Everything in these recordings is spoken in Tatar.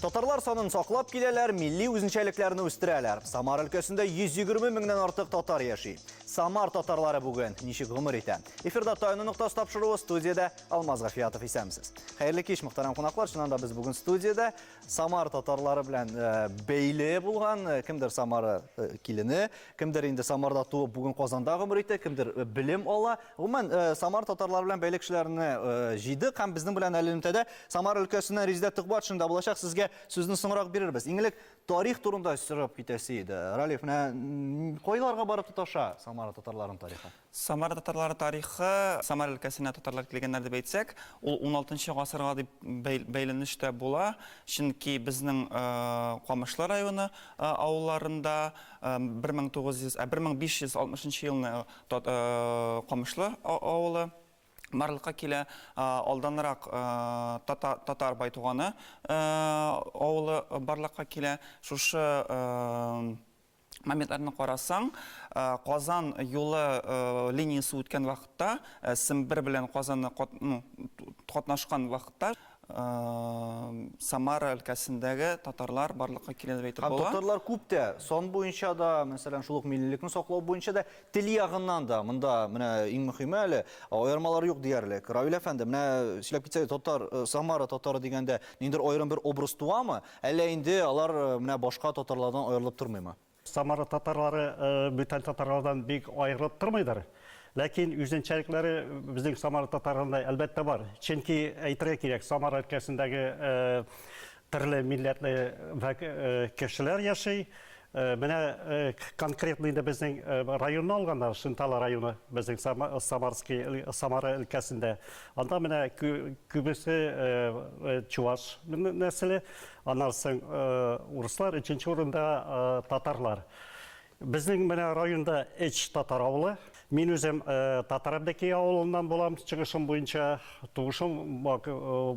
Татарлар санын саклап киләләр, милли үзенчәлекләрне үстерәләр. Самар өлкәсендә 120 меңнән артык татар яши. Самар татарлары бүген ничек гомер итә? Эфирда Таяну ноктасы тапшыруы студиядә Алмаз Гафиятов исәнмесез. Хәерле кич, мөхтәрәм кунаклар. Чыннан да без бүген студиядә Самар татарлары белән э, бәйле булган, э, кемдер Самара э, килене, кемдер инде Самарда туып бүген Казанда гомер итә, кемдер белем ала. Гомумән, Самар татарлары белән бәйле кешеләрне җыйдык һәм безнең белән әле элемтәдә Самара өлкәсеннән Резидә Төхбатшин да булачак. Сезгә сүзне соңрак бирербез. Иң элек тарих турында сорап китәсе иде. Ралиф, менә кайларга барып тоташа Самара татарларының тарихы? Самара татарлары тарихы, Самара өлкәсенә татарлар килгәннәр дип әйтсәк, ул уналтынчы гасырга дип бәйләнештә була, чөнки безнең Камышлы районы авылларында 1900, ә 1560 елны Камышлы авылы барлыкка килә. Алданрак Татар Байтуганы авылы барлыкка килә. Шушы моментларны карасаң, Казан юлы линиясе үткән вакытта, Сембер белән Казанны ну, катнашкан вакытта, Самара өлкәсендәге татарлар барлыкка килә дип әйтеп була. Һәм татарлар күп тә, сан буенча да, мәсәлән, шул ук миллилекне саклау буенча да, тел ягыннан да, монда менә иң мөһиме әле, аермалар юк диярлек. Равил әфәнде, менә сөйләп китсәк, татар, Самара татары дигәндә, ниндидер аерым бер образ туамы? Әллә инде алар менә башка татарлардан аерылып тормыймы? Самара татарлары бүтән татарлардан бик аерылып тормыйдыр. Ләкин үзенчәлекләре безнең Самара татарларында әлбәттә бар. Чөнки әйтергә кирәк, Самара өлкәсендәге төрле милләтле кешеләр яши. Менә конкретно инде безнең районны алганда, Шентала районы безнең Самарский, Самара өлкәсендә. Анда менә күбесе чуваш нәселе, аннан соң урыслар, өченче урында татарлар. Безнең менә районда өч татар авылы. Мин үзем Татар Әбдекей авылыннан булам, чыгышым буенча, туышым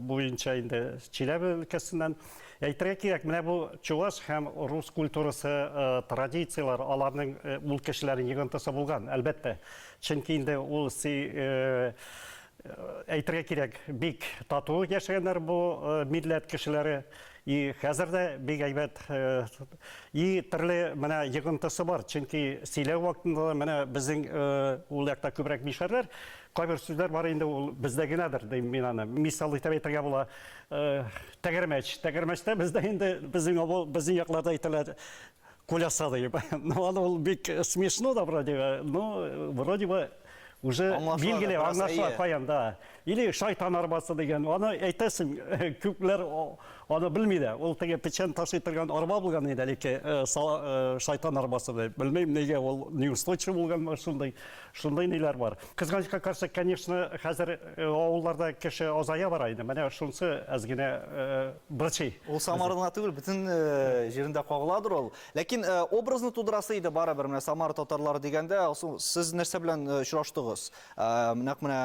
буенча инде Чиләбе өлкәсеннән. Әйтергә кирәк, менә бу чуваш һәм рус культурасы, традицияләр, аларның ул кешеләрнең йогынтысы булган, әлбәттә. Чөнки инде ул си әйтергә кирәк, бик тату яшәгәннәр бу милләт кешеләре. И хәзер дә бик әйбәт. И төрле менә йогынтысы бар. Чөнки сөйләү вакытында да менә безнең ул якта күбрәк мишәрләр. Кайбер сүзләр бар инде ул бездә генәдер дим мин аны. Мисал итеп әйтергә була. Тәгәрмәч. Тәгәрмәчтә бездә инде безнең авыл, безнең якларда әйтәләр Куляса дип. Ну, аны ул бик смешно да вроде бы, но вроде бы уже билгеле, аңлашыла каян, да. Или шайтан арбасы дигән, аны әйтәсең, күпләр аны белми дә. Ул теге печән ташый торган арба булган инде элекке шайтан арбасы дип. Белмим, нигә ул неустойчивый булган, шундый, шундый ниләр бар. Кызганычка каршы, конечно, хәзер авылларда кеше азая бара инде. Менә шунысы әз генә борчый. Ул Самара гына түгел, бөтен җирендә кагыладыр ул. Ләкин образны тудырасы иде барыбер, менә Самара татарлары дигәндә, Алсу, сез нәрсә белән очраштыгыз? Нәкъ менә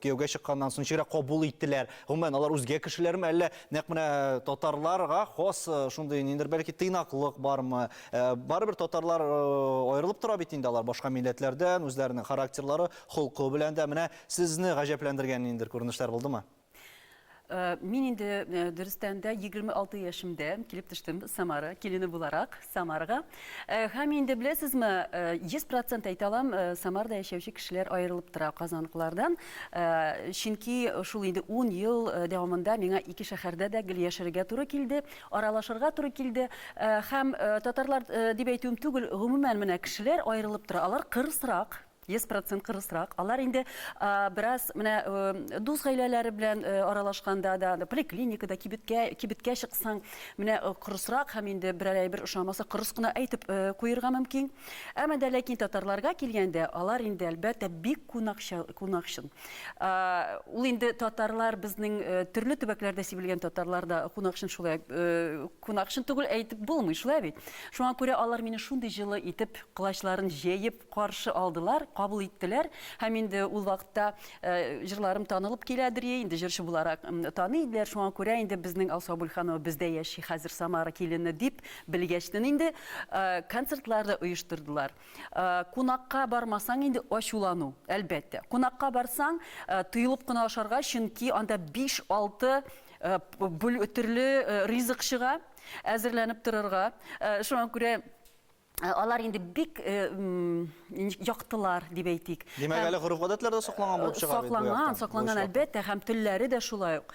кияүгә чыкканнан соң ничегрәк кабул иттеләр? Гомумән, алар үзгә кешеләрме, әллә нәкъ менә татарларга хас шундый ниндидер бәлки тыйнаклык бармы? Барыбер татарлар аерылып тора бит инде алар башка милләтләрдән, үзләренең характерлары, холкы белән дә. Менә сезне гаҗәпләндергән ниндидер күренешләр булдымы? Мин инде дөрестән дә 26 яшемдә килеп төштем Самара килене буларак Самарага. Һәм инде беләсезме, 100% әйтә алам, Самарада яшәүче кешеләр аерылып тора казанлылардан. Чөнки шул инде 10 ел дәвамында миңа ике шәһәрдә дә гел яшәргә туры килде, аралашырга туры килде. Һәм татарлар дип әйтүем түгел, гомумән менә кешеләр аерылып тора. Алар кырысрак, 100% кырысрак. Алар инде бераз менә дус гаиләләре белән аралашканда да, поликлиникада, кибеткә, кибеткә чыксаң, менә кырысрак һәм инде берәр әйбер ошамаса, кырыс кына әйтеп куерга мөмкин. Әмма дә ләкин татарларга килгәндә, алар инде әлбәттә бик кунакчыл, кунакчыл. Ул инде татарлар безнең төрле төбәкләрдә сибелгән татарлар да кунакчын шулай кунакчын түгел әйтеп булмый, шулай бит. Шуңа күрә алар мине шундый җылы итеп, колачларын җәеп каршы алдылар, кабул иттеләр һәм инде ул вакытта җырларым танылып киләдер, инде җырчы буларак таный иделәр, шуңа күрә инде безнең Алсу Абульханова бездә яши хәзер Самара килене дип белгәчтен инде концертлар да оештырдылар. Кунакка бармасаң инде ачулану, әлбәттә. Кунакка барсаң, тыелып кына ашарга, чөнки анда биш-алты. төрле ризык чыга, әзерләнеп торырга. Шуңа күрә алар инде бик яктылар дип әйтик. Димәк, әле гореф-гадәтләр дә сакланган булып чыга бит бу Сакланган, яктан, бу сакланган, очракта. әлбәттә, һәм телләре дә шулай ук.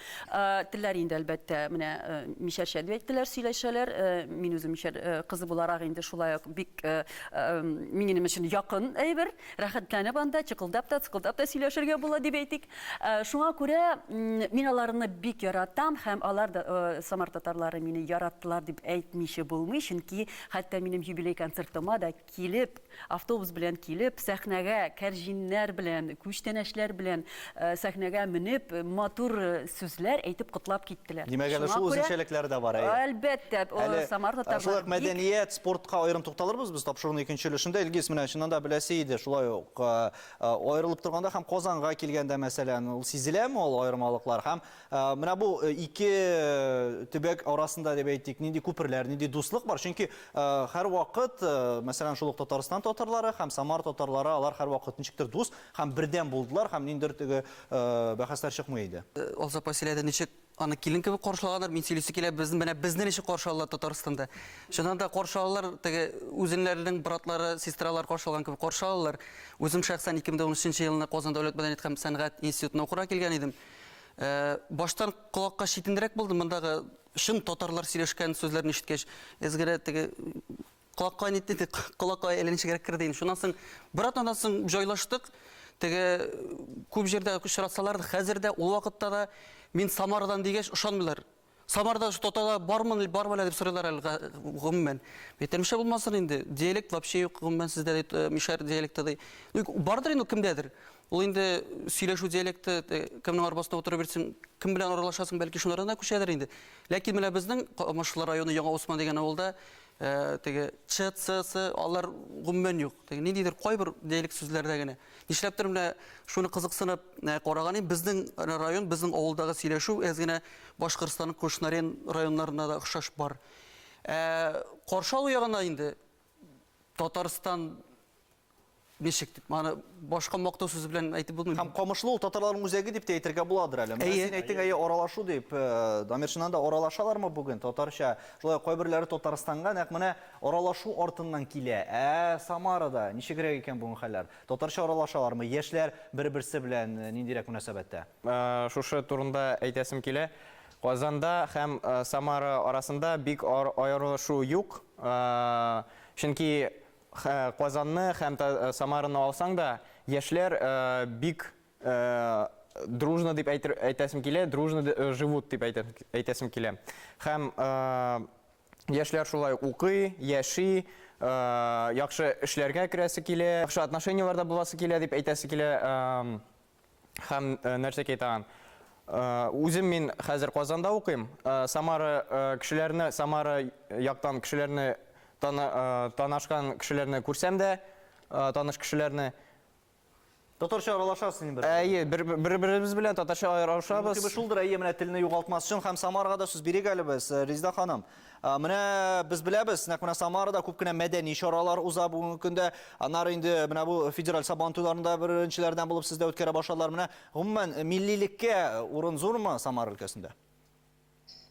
Телләр инде, әлбәттә, менә мишәрчә дип әйттеләр, сөйләшәләр. Мин үзем мишәр кызы буларак инде шулай ук бик минем өчен якын әйбер. Рәхәтләнеп анда чыкылдап та, цыкылдап та сөйләшергә була дип әйтик. Шуңа күрә мин аларны бик яратам һәм алар да, Самар татарлары мине яраттылар дип әйтмичә булмый, чөнки хәтта минем юбилей концертыма да килеп, автобус белән килеп, сәхнәгә кәрҗиннәр белән, күчтәнәчләр белән сәхнәгә менеп, матур сүзләр әйтеп котлап киттеләр. Димәк, әле Шуңа шул күрә, үзенчәлекләр дә бар, әйе. Әлбәттә, Әле Самар шулай татарлары ук бик мәдәният, спортка аерым тукталырбыз без тапшыруның икенче өлешендә. Илгиз, менә чыннан да беләсе иде, шулай ук аерылып торганда һәм Казанга килгәндә, мәсәлән, ул сизеләме ул аермалыклар? Һәм менә бу ике төбәк арасында дип әйтик, нинди күперләр, нинди дуслык бар? Чөнки һәрвакыт, мәсәлән, шул ук Татарстан татарлары һәм Самар татарлары, алар һәрвакыт ничектер дус һәм бердәм булдылар һәм ниндидер теге бәхәсләр чыкмый иде. Алсу апа сөйләде, ничек аны килен кебек каршылаганнар, мин сөйлисе килә, безне менә безне ничек каршы алалар Татарстанда. Чыннан да каршы алалар, теге үзеннәренең братлары, сестралары каршы алган кебек каршы алалар. Үзем шәхсән 2013 елны Казан дәүләт мәдәният һәм сәнгать институтына укырга килгән идем. Баштан колакка читенрәк булды, мондагы чын татарлар сөйләшкән сүзләрне ишеткәч, әзгерә теге колакка нитте, тик колакка әллә ничегрәк керде инде. Шуннан соң бер атнадан соң җайлаштык. Теге күп җирдә очратсалар да, хәзер дә, ул вакытта да мин Самарадан дигәч ышанмыйлар. Самарада шу татарлар бармы, бармы әле дип сорыйлар әле гомумән. Әйтәм, нишләп булмасын инде, диалект вообще юк гомумән сездә ди, мишәр диалекты ди. Ну, бардыр инде ул кемдәдер. Ул инде сөйләшү диалекты, кемнең арбасына утырып йөрсең, кем белән аралашасың, бәлки шунардан да күчәдер инде. Ләкин менә безнең Камышлы районы Яңа Усман дигән авылда теге ч, ц, с алар гомумән юк. Теге ниндидер кайбер диалект сүзләрдә генә. Нишләптер менә шуны кызыксынып караган идем, безнең район, безнең авылдагы сөйләшү әз генә Башкортстанның Кушнарен районнарына да охшаш бар. Каршы алу ягына инде Татарстан ничек дип, аны башка мактау сүзе белән әйтеп булмый. Һәм Камышлы ул татарларның үзәге дип тә әйтергә буладыр әле. Менә син әйттең, әйе, аралашу дип. Дамир, чыннан да аралашалармы бүген татарча? Шулай ук кайберләре Татарстанга нәкъ менә аралашу артыннан килә. Ә Самарада ничегрәк икән бүген хәлләр? Татарча аралашалармы? Яшьләр бер-берсе белән ниндирәк мөнәсәбәттә? Шушы турында әйтәсем килә. Казанда һәм Самара арасында бик аерылышу юк. Чөнки Казанны һәм Самараны алсаң да, яшьләр бик дружно дип әйтәсем килә, дружно живут дип әйтәсем килә. Һәм яшьләр шулай укый, яши, яхшы эшләргә керәсе килә, яхшы отношениеләрдә буласы килә дип әйтәсе килә. Һәм нәрсәкәй тагын? Үзем мин хәзер Казанда укыйм. Самара кешеләрне, Самара яктан кешеләрне танашкан кешеләрне күрсәм дә, таныш кешеләрне. Татарча аралашасыз инде бер. Әйе, бер-беребез белән татарча аралашабыз. Мөмкин шулдыр, әйе, менә телне югалтмас өчен һәм Самарага да сүз бирик әле без, Резеда ханым. Менә без беләбез, нәкъ менә Самарада күп кенә мәдәни чаралар уза бүгенге көндә. Аннары инде менә бу федераль Сабан туйларында беренчеләрдән булып сездә үткәрә башладылар. Менә гомумән миллилеккә урын зурмы Самара өлкәсендә?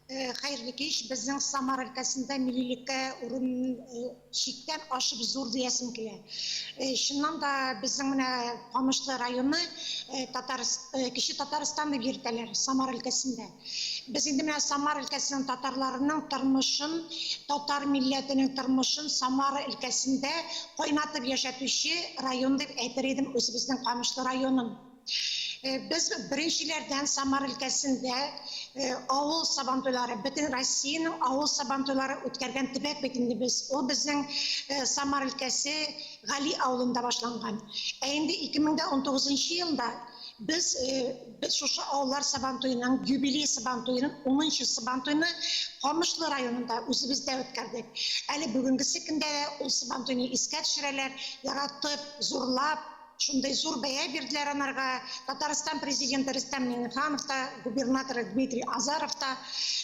Хәерле кич. Безнең Самара өлкәсендә миллилеккә урын чиктән ашып зур диясем килә. Чыннан да безнең менә Камышлы районы Татар Кече Татарстан дип йөртәләр Самара өлкәсендә. Без инде менә Самара өлкәсенең татарларының тормышын, татар милләтенең тормышын Самара өлкәсендә кайнатып яшәтүче район дип әйтер идем үзебезнең Камышлы районын. Без беренчеләрдән Самара өлкәсендә авыл сабантуйлары, бөтен Россиянең авыл сабантуйлары үткәргән төбәк бит инде без. Ул безнең Самара өлкәсе Гали авылында башланган. Ә инде 2019 елда Без без шушы авыллар Сабантуеның, юбилей Сабантуеның унынчы Сабантуйны Камышлы районында үзебездә үткәрдек. Әле бүгенгесе көндә дә ул Сабантуйны искә төшерәләр, яратып, зурлап. Шундый зур бәя бирделәр анарга. Татарстан президенты Рөстәм Миңнеханов та, губернаторы Дмитрий Азаров та.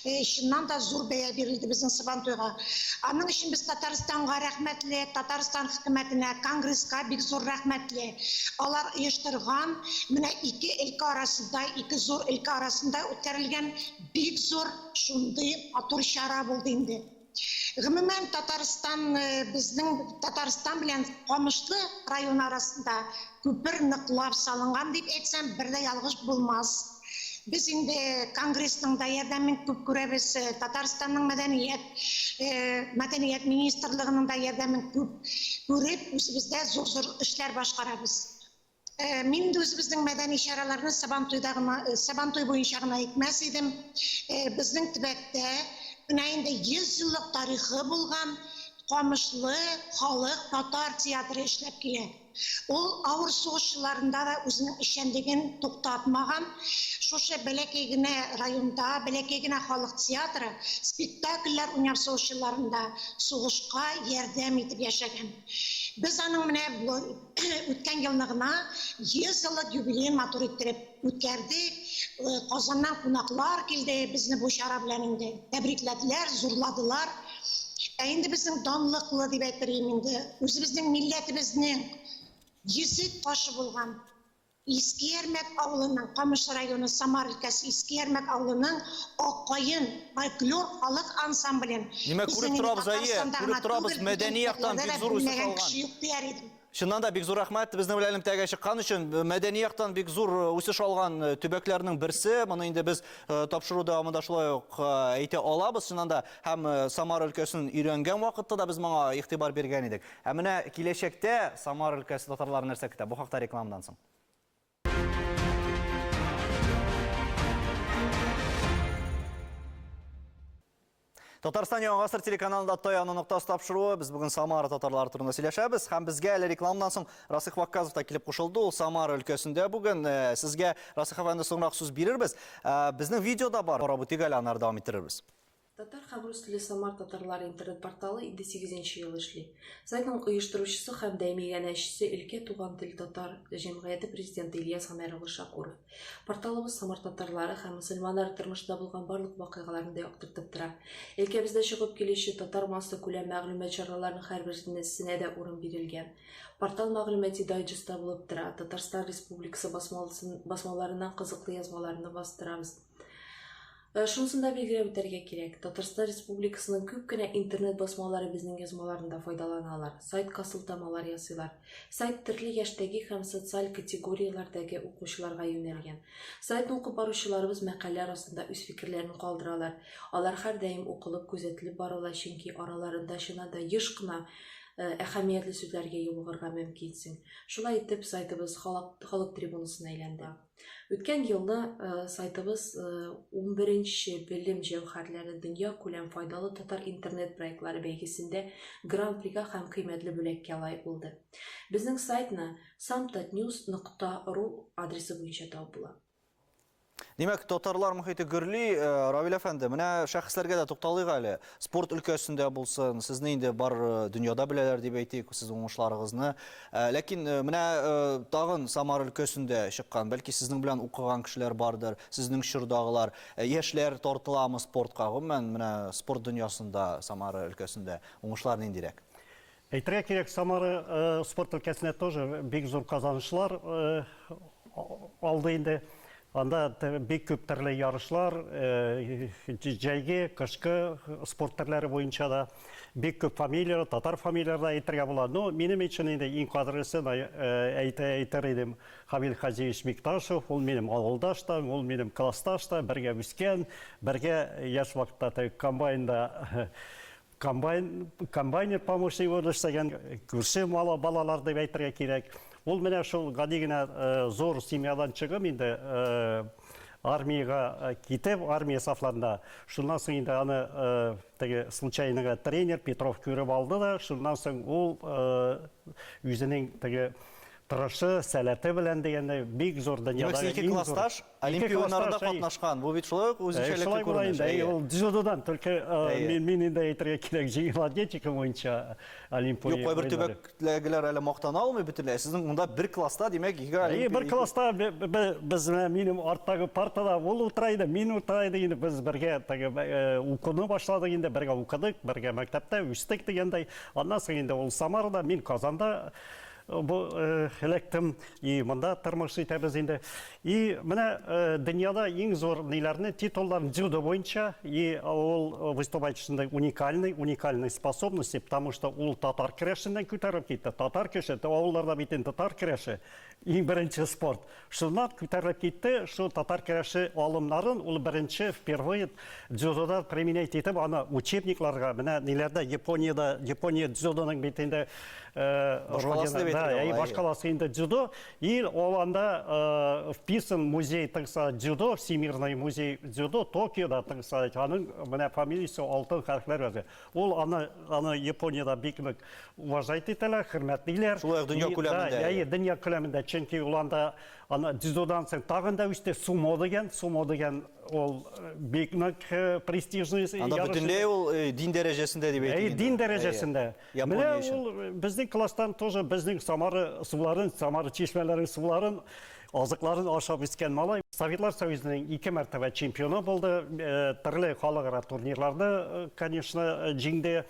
Чыннан да зур бәя бирелде безнең Сабантуйга. Аның өчен без Татарстанга рәхмәтле, Татарстан хөкүмәтенә, Конгресска бик зур рәхмәтле. Алар оештырган, менә ике өлкә арасында, ике зур өлкә арасында үткәрелгән бик зур шундый матур чара булды инде. Гомумән, Татарстан безнең Татарстан белән Камышлы районы арасында күпер ныклап салынган дип әйтсәм, бер дә ялгыш булмас. Без инде Конгрессның да ярдәмен күп күрәбез, Татарстанның мәдәният мәдәният министрлыгының да ярдәмен күп күреп, үзебездә зур-зур эшләр башкарабыз. Мин инде үзебезнең мәдәни чараларны Сабантуйда гына, Сабантуй буенча гына әйтмәс идем. Безнең төбәктә менә инде 100 еллык тарихы булган Камышлы халык татар театры эшләп килә. Ул авыр сугыш елларында да үзенең эшчәнлеген туктатмаган. Шушы бәләкәй генә районда, бәләкәй генә халык театры спектакльләр уйнап сугыш елларында сугышка ярдәм итеп яшәгән. Без аның менә Үткән елны гына 100 еллык юбилеен матур иттереп үткәрдек. Казаннан кунаклар килде, безне бу чара белән инде тәбрикләделәр, зурладылар. Ә инде безнең данлыклы дип әйтер идем инде, үзебезнең милләтебезнең йөзек кашы булган Иске Ярмәк авылының, Камышлы районы, Самар өлкәсе Иске Ярмәк авылының Ак каен фольклор халык ансамблен Димәк, безнең күреп инде торабыз, әйе, Татарстанда күреп гына торабыз, түгел, мәдәни бүтән яктан төбәкләрдә бик дә зур үсеш белмәгән алган. кеше юк дияр идем. Чыннан да бик зур рәхмәт безнең белән элемтәгә чыккан өчен. Мәдәни яктан бик зур үсеш алган төбәкләрнең берсе. Моны инде без тапшыру дәвамында шулай ук әйтә алабыз. Чыннан да һәм Самара өлкәсен өйрәнгән вакытта да без моңа игътибар биргән идек. Ә менә киләчәктә Самара өлкәсе татарларын нәрсә көтә? Бу хакта рекламадан соң. Татарстан Яңа гасыр телеканалында Таяну ноктасы тапшыруы. Без бүген Самара татарлары турында сөйләшәбез. Һәм безгә әле рекламадан соң Расих Вакказов та килеп кушылды. Ул Самара өлкәсендә бүген. Сезгә, Расих әфәнде, соңрак сүз бирербез. Безнең видео да бар. Карап үтик әле, аннары дәвам иттерербез. Татар һәм рус телле Самар татарлары интернет-порталы инде сигезенче ел эшли. Сайтның оештыручысы һәм даими иганәчесе өлкә Туган тел татар җәмгыяте президенты Ильяс Гомәр улы Шакуров. Порталыбыз Самар татарлары һәм мөселманнары тормышында булган барлык вакыйгаларны да яктыртып тора. Өлкәбездә чыгып килүче татар массакүләм мәгълүмат чараларының һәрберсенә дә урын бирелгән. Портал мәгълүмати дайджестта булып тора, Татарстан Республикасы басмаларыннан кызыклы язмаларны бастырабыз. Шунысын да билгеләп үтәргә кирәк, Татарстан Республикасының күп кенә интернет басмалары безнең язмаларында файдаланалар, сайтка сылтамалар ясыйлар. Сайт төрле яшьтәге һәм социаль категорияләрдәге укучыларга юнәлгән. Сайтны укып баручыларыбыз мәкаләләр астында үз фикерләрен калдыралар. Алар һәрдаим укылып, күзәтелеп барыла, чөнки араларында чыннан да еш кына әһәмиятле сүзләргә юлыгырга мөмкинсең. Шулай итеп, сайтыбыз халык трибунасына әйләнде. Үткән елны сайтыбыз 11нче белем җәүһәрләре дөньякүләм файдалы татар интернет проектлары бәйгесендә гран-прига һәм кыйммәтле бүләккә лаек булды. Безнең сайтны samtatnews нокта ру адресы буенча табып була. Димәк, татарлар мохите гөрли, Равил әфәнде, менә шәхесләргә дә тукталыйк әле. Спорт өлкәсендә булсын, сезне инде бар дөньяда беләләр дип әйтик, сезнең уңышларыгызны. Ләкин менә тагын Самара өлкәсендә чыккан, бәлки сезнең белән укыган кешеләр бардыр, сезнең чордагылар, яшьләр тартыламы спортка? Гомумән, менә спорт дөньясында Самара өлкәсендә уңышлар ниндирәк? Әйтергә кирәк, Самара спорт өлкәсендә тоже бик зур казанышлар алды инде. Анда бик күп төрле ярышлар, җәйге, кышкы спорт төрләре буенча да бик күп фамилияләр, татар фамилияләре дә әйтергә була. Ну, минем өчен инде иң кадерлесе, әйтә әйтер идем, Хамил Хазиевич Бикташев, ул минем авылдаш та, ул минем классташ та, бергә үскән, бергә яшь вакытта комбайнда Комбайн, комбайнер помощник булып эшләгән күрше мала, балалар дип әйтергә кирәк. Ул менә шул гади генә зур семьядан чыгып инде армиягә китеп, армия сафларында. Шуннан соң инде аны теге случайныга тренер Петров күреп алды да, шуннан соң ул үзенең теге Тырышы, сәләте белән дигәндәй, бик зур дөньядагы Димәк, син ике иң зур. классташ, Ике Олимпия уеннарында классташ, әй. катнашкан. Бу бит шулай ук Әй, үзенчәлекле шулай була күренеш. инде. Әй, Әйе. ул дзюдодан, только э, Әйе. мин, мин инде әйтергә кирәк, җиңел атлетика буенча Олимпия Юк, кайбер уеннары. төбәктәгеләр әле мактана алмый бөтенләй. Сезнең монда бер класста, димәк, ике Әйе, Олимпия. бер класста без менә минем арттагы партада ул утыра иде, мин утыра идек инде. Без бергә теге э, укуны башладык инде, бергә укыдык, бергә мәктәптә үстек дигәндәй. Аннан соң инде ул Самарада, мин Казанда Бу эләктем, и монда тормыш итәбез инде. И менә дөньяда иң зур ниләрне, титулларын дзюдо буенча, и ул выступает шундай уникальный, уникальный способности, потому что ул татар көрәшеннән күтәрелеп китте. Татар көрәше, авылларда бит инде татар көрәше иң беренче спорт. Шуннан күтәрелеп китте, шул татар көрәше алымнарын ул беренче впервые дзюдода применять итеп, аны учебникларга, менә ниләрдә, Япониядә, Япония дзюдоның бит инде Башкаласы родина, дип да, әйтергә әй, була, әйе. башкаласы инде дзюдо, и ул анда вписан музей, так сказать, дзюдо, Всемирный музей дзюдо Токиода, так сказать, аның менә фамилиясе алтын хәрефләр язган. Ул аны, аны Япониядә бик нык уважать итәләр, хөрмәтлиләр. Шулай ук дөнья И, күләмендә, да, әйе. әйе, дөнья күләмендә, чөнки ул анда аны дзюдодан соң тагын да үсте, сумо дигән, сумо дигән ул э, бик нык э, престижный Анда ярыш. бөтенләй ул э, дин дәрәҗәсендә дип Әйе, әйтик инде. дин Әйе. дәрәҗәсендә. Япония Менә өчен. ул э, безнең класстан тоже безнең Самара суларын, Самара чишмәләренең суларын, азыкларын ашап үскән малай. Советлар Союзының ике мәртәбә чемпионы булды, э, төрле халыкара турнирларда, э, конечно, э, җиңде.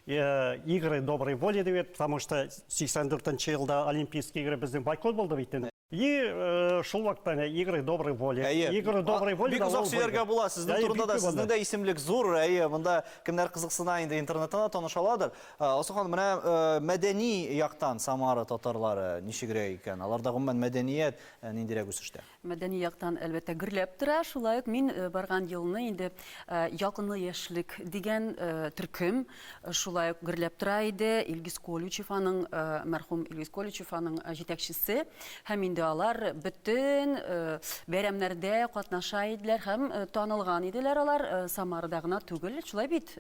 Игры доброй воли дип әйт, потому что 84 елда Олимпийские игры безнең бойкот булды бит инде. И шул вакытта әнә Игры доброй воли. Әйе. Игры доброй воли Бик озак сөйләргә була. Сезнең турында да, сезнең дә исемлек зур. Әйе, монда кемнәр кызыксына инде интернеттан да таныша аладыр. Алсу ханым, менә мәдәни яктан Самара татарлары ничегрәк икән? Аларда гомумән мәдәният ниндирәк үсештә? Мәдәни яктан, әлбәттә, гөрләп тора. Шулай ук мин барган елны инде Ялкынлы яшьлек дигән төркем шулай ук гөрләп тора иде. Илгиз Колючев аның, мәрхүм Илгиз Колючев аның җитәкчесе. Һәм инде алар бөтен бәйрәмнәрдә катнаша иделәр һәм танылган иделәр алар Самарада гына түгел. Шулай бит?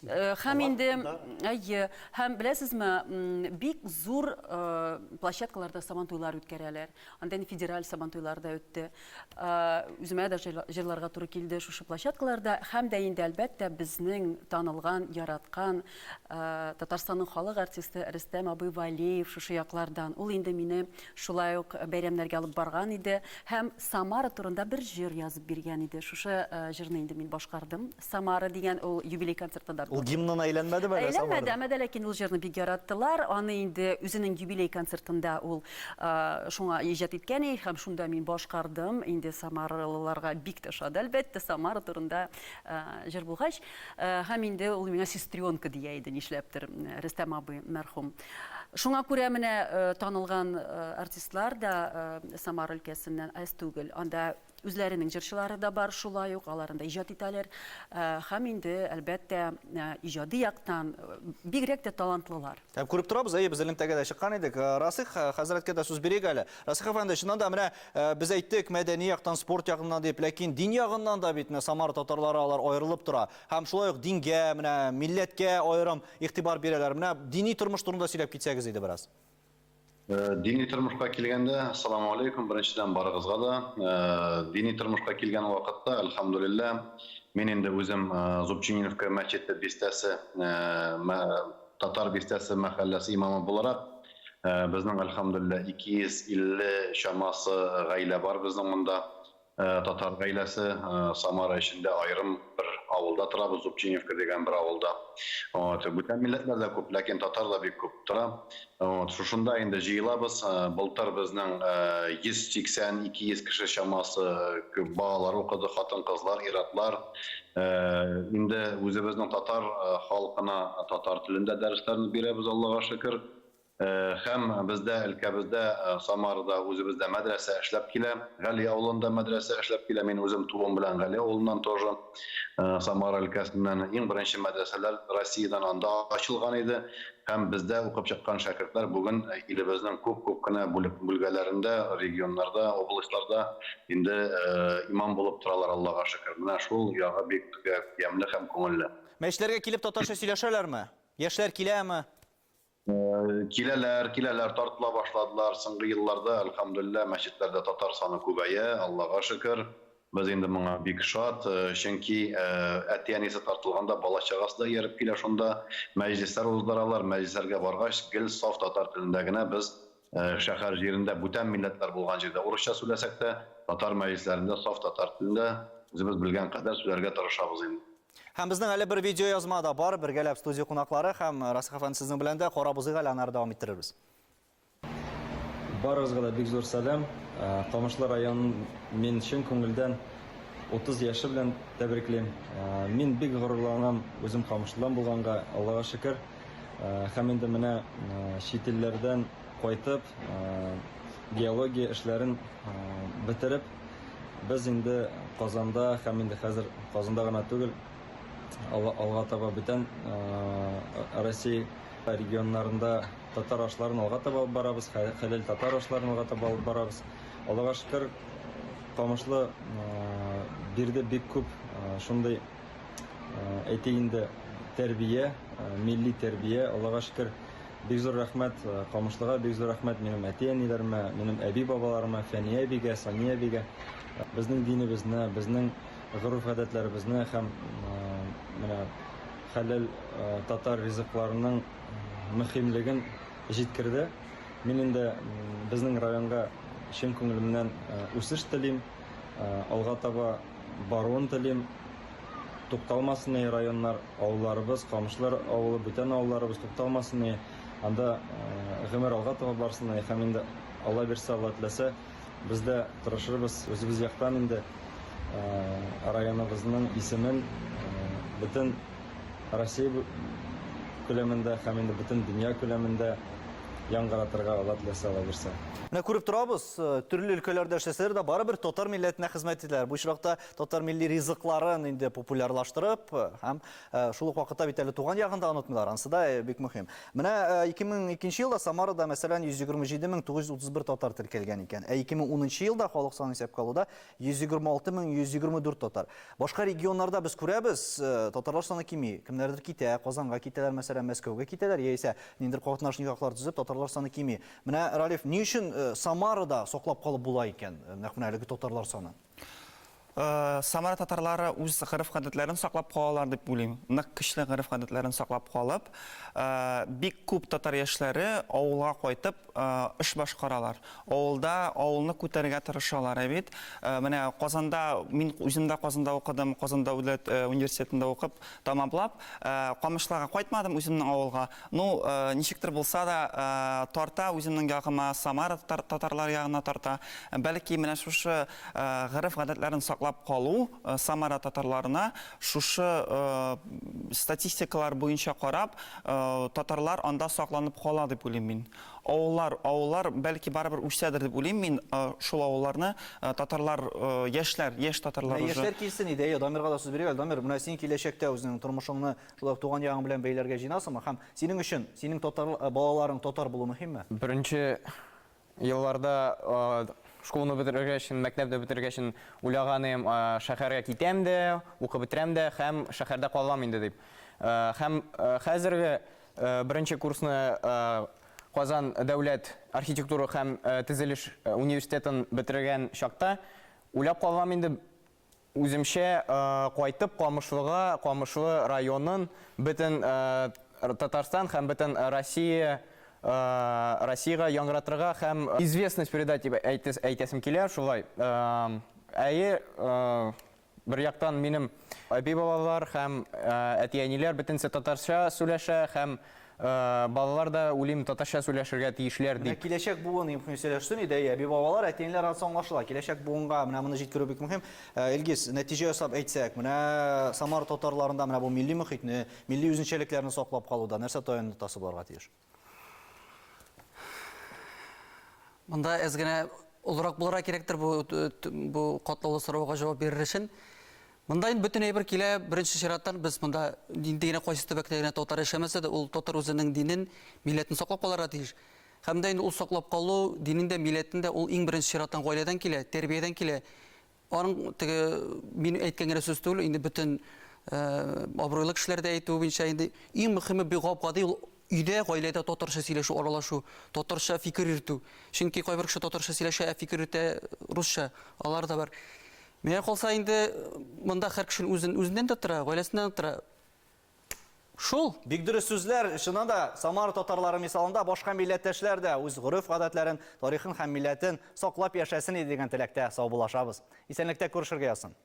Һәм инде, әйе, һәм беләсезме, бик зур площадкаларда сабантуйлар үткәрәләр. Анда инде федераль сабантуйлар да үтте. Үземә дә җырларга туры килде шушы площадкаларда. Һәм дә инде, әлбәттә, безнең танылган, яраткан Татарстанның халык артисты Рөстәм абый Валеев шушы яклардан. Ул инде мине шулай ук бәйрәмнәргә алып барган иде һәм Самара турында бер җыр язып биргән иде. Шушы җырны инде мин башкардым. Самара дигән ул юбилей концертында. Ул гимнына әйләнмәдеме әле Самара? Әйләнмәде, әмма дә ләкин ул җырны бик яраттылар. Аны инде үзенең юбилей концертында ул шуңа иҗат иткән иде һәм шунда мин башкардым. Инде самаралыларга бик тә ошады, әлбәттә, Самара турында җыр булгач. Һәм инде ул миңа сестренка дия иде, нишләптер, Рөстәм абый мәрхүм. Шуңа күрә менә танылган артистлар да Самара өлкәсеннән әз түгел. Анда үзләренең җырчылары да бар шулай ук, алар анда иҗат итәләр. Һәм инде, әлбәттә, иҗади яктан бигрәк тә талантлылар. Һәм күреп торабыз, әйе, без элемтәгә дә чыккан идек. Расих хәзрәткә дә сүз бирик әле. Расих әфәнде, чыннан да менә без әйттек, мәдәни яктан, спорт ягыннан дип, ләкин дин ягыннан да бит менә Самара татарлары алар аерылып тора. Һәм шулай ук дингә, менә милләткә аерым игътибар бирәләр. Менә дини тормыш турында сөйләп китсәгез иде бераз. Дини тормышка килгәндә, ассаламу алейкум, беренчедән барыгызга да. Дини тормышка килгән вакытта, әлхәмдүлилләһ, мин инде үзем Зубчининовка мәчете бистәсе, татар бистәсе мәхәлләсе имамы буларак, безнең, әлхәмдүлилләһ, 250 чамасы гаилә бар безнең монда. Татар гаиләсе Самара эчендә аерым бер авылда торабыз, Зубчиневка дигән бер авылда. Вот, бүтән милләтләр дә күп, ләкин татар да бик күп тора. Вот, шушында инде җыелабыз. Былтыр безнең 180-200 кеше чамасы күп балалар укыды, хатын-кызлар, ир-атлар. Инде үзебезнең татар халкына татар телендә дәресләрне бирәбез, Аллага шөкер. Һәм бездә, өлкәбездә, Самарада үзебездә мәдрәсә эшләп килә. Гали авылында мәдрәсә эшләп килә. Мин үзем туым белән Гали авылыннан тоже, Самара өлкәсеннән. Иң беренче мәдрәсәләр Россиядән анда ачылган иде. Һәм бездә укып чыккан шәкертләр бүген илебезнең күп-күп кенә бүлек бүлгәләрендә, регионнарда, областьларда инде имам булып торалар, Аллага шөкер. Менә шул ягы бик ямьле һәм күңелле. Мәчетләргә килеп татарча сөйләшәләрме? Яшьләр киләме? Киләләр, киләләр, тартыла башладылар. Соңгы елларда, әлхәмдүлилләһ, мәчетләрдә татар саны күбәя, Аллага шөкер. Без инде моңа бик шат, чөнки әти-әнисе тартылганда бала-чагасы да ияреп килә шунда. Мәҗлесләр уздыралар, мәҗлесләргә баргач, гел саф татар телендә генә без шәһәр җирендә, бүтән милләтләр булган җирдә урысча сүләсәк тә, татар мәҗлесләрендә саф татар телендә үзебез белгән кадәр сүләргә тырышабыз инде. Һәм безнең әле бер видеоязма да бар, бергәләп студия кунаклары һәм Расих әфәнде сезнең белән дә карап узыйк әле, аннары дәвам иттерербез. Барыгызга да бик зур сәлам. Камышлы районын мин чын күңелдән 30 яше белән тәбриклим. Мин бик горурланам үзем Камышлыдан булганга, Аллага шөкер. Һәм инде менә чит илләрдән кайтып, геология эшләрен бетереп, Без инде Казанда һәм инде хәзер Казанда гына түгел, алга таба бүтән Россия регионнарында татар ашларын алга таба алып барабыз, хәләл татар ашларын алга таба алып барабыз. Аллага шөкер, Камышлы бирде бик күп шундый, әйтик инде, тәрбия, милли тәрбия, Аллага шөкер. Бик зур рәхмәт Камышлыга, бик зур рәхмәт минем әти-әниләремә, минем әби-бабаларыма, Фәния әбигә, Сания әбигә. Безнең динебезне, безнең гореф-гадәтләребезне һәм менә хәләл татар ризыкларының мөһимлеген җиткерде. Мин инде безнең районга чын күңелемнән үсеш телим, алга таба баруын телим. Тукталмасын и районнар, авылларыбыз, Камышлы авылы, бүтән авылларыбыз тукталмасын и, анда гомер алга таба барсын и, һәм инде Алла бирсә, Алла теләсә, без дә тырышырбыз үзебез яктан инде районыбызның исемен бөтен Россия күләмендә һәм инде бөтен дөнья күләмендә яңгыратырга, Алла теләсә, Алла бирсә. Менә күреп торабыз, төрле өлкәләрдә эшләсәләр дә, барыбер татар милләтенә хезмәт итәләр. Бу очракта татар милли ризыкларын инде популярлаштырып һәм шул ук вакытта бит әле туган ягын да онытмыйлар. Анысы да бик мөһим. Менә 2002 елда Самарада, мәсәлән, 127931 татар теркәлгән икән. Ә 2010 елда халык санын исәпкә алуда 126124 татар. Башка регионнарда без күрәбез, татарлар саны кими. Кемнәрдер китә, Казанга китәләр, мәсәлән, Мәскәүгә китәләр, яисә ниндидер катнаш никахлар төзеп, татарлар саны кими. Менә, Ралиф, ни өчен Самарада саклап калып була икән, нәкъ менә әлеге татарлар санын? Самара татарлары үз гореф-гадәтләрен саклап калалар дип уйлыйм. Нык көчле гореф-гадәтләрен саклап калып, бик күп татар яшьләре авылга кайтып эш башкаралар. Авылда авылны күтәрергә тырышалар, ә бит. Менә Казанда, мин үзем дә Казанда укыдым, Казан дәүләт университетында укып, тәмамлап, Камышлыга кайтмадым үземнең авылга. Ну, ничектер булса да, тарта үземнең ягыма, Самара татарлар ягына тарта. Бәлки, менә шушы гореф-гадәтләрен саклап калу Самара татарларына шушы статистикалар буенча карап, татарлар анда сакланып кала дип уйлыйм мин. Авыллар, авыллар бәлки барыбер үсәдер дип уйлыйм мин, шул авылларны татарлар, яшьләр, яшь татарлар Менә уже. яшьләр килсен иде, әйе, Дамирга да сүз бирик әле. Дамир, менә син киләчәктә үзеңнең тормышыңны шулай ук туган ягың белән бәйләргә җыенасыңмы? Һәм синең өчен, синең татар, балаларың татар булу мөһимме? Беренче елларда школаны бетергәчен, мәктәпне бетергәчен уйлаганым, шәһәргә китәм дә, укып бетерәм дә һәм шәһәрдә калам инде дип. Һәм хәзерге Беренче курсны Казан дәүләт архитектура һәм төзелеш университетын бетергән чакта уйлап калгам инде, үземчә кайтып Камышлыга, Камышлы районын бөтен Татарстан һәм бөтен Россия Россиягә яңгыратырга һәм известность передать дип әйтәсем килә, шулай. Әйе, Бер яктан минем әби-бабалар һәм әти-әниләр бөтенесе татарча сүләшә һәм балалар да, уйлыйм, татарча сүләшергә тиешләр Менә дип. киләчәк буын иң мөһим сөйләшсен иде, әйе, әби-бабалар, әти-әниләр анысы аңлашыла. Киләчәк буынга менә моны җиткерү бик мөһим. Илгиз, нәтиҗә ясап әйтсәк, менә Самара татарларында менә бу милли мохитне, милли үзенчәлекләрне саклап калуда нәрсә таяну ноктасы булырга тиеш? Монда әз генә олырак булырга кирәктер бу бу катлаулы сорауга җавап бирер өчен. Монда инде бөтен әйбер килә, беренче чираттан без монда нинди генә кайсы төбәктә генә татар яшәмәсә дә, ул татар үзенең динен, милләтен саклап калырга тиеш. Һәм дә инде ул саклап калу, динен дә, милләтен дә ул иң беренче чираттан гаиләдән килә, тәрбиядән килә. Аның теге мин әйткән генә сүз түгел, инде бөтен абруйлы кешеләр дә әйтүе буенча инде иң мөһиме бик гап-гади ул. Өйдә, гаиләдә татарча сөйләшү, аралашу, татарча фикер йөртү. Чөнки кайбер кеше татарча сөйләшә, ә фикер йөртә русча. Алар да бар. Миңа калса инде монда һәр кешенең үзен үзеннән дә тора, гаиләсеннән дә тора. Шул. Бик дөрес сүзләр. Чыннан да, Самара татарлары мисалында башка милләттәшләр дә үз гореф-гадәтләрен, тарихын һәм милләтен саклап яшәсен иде дигән теләктә саубуллашабыз. Исәнлектә күрешергә язсын.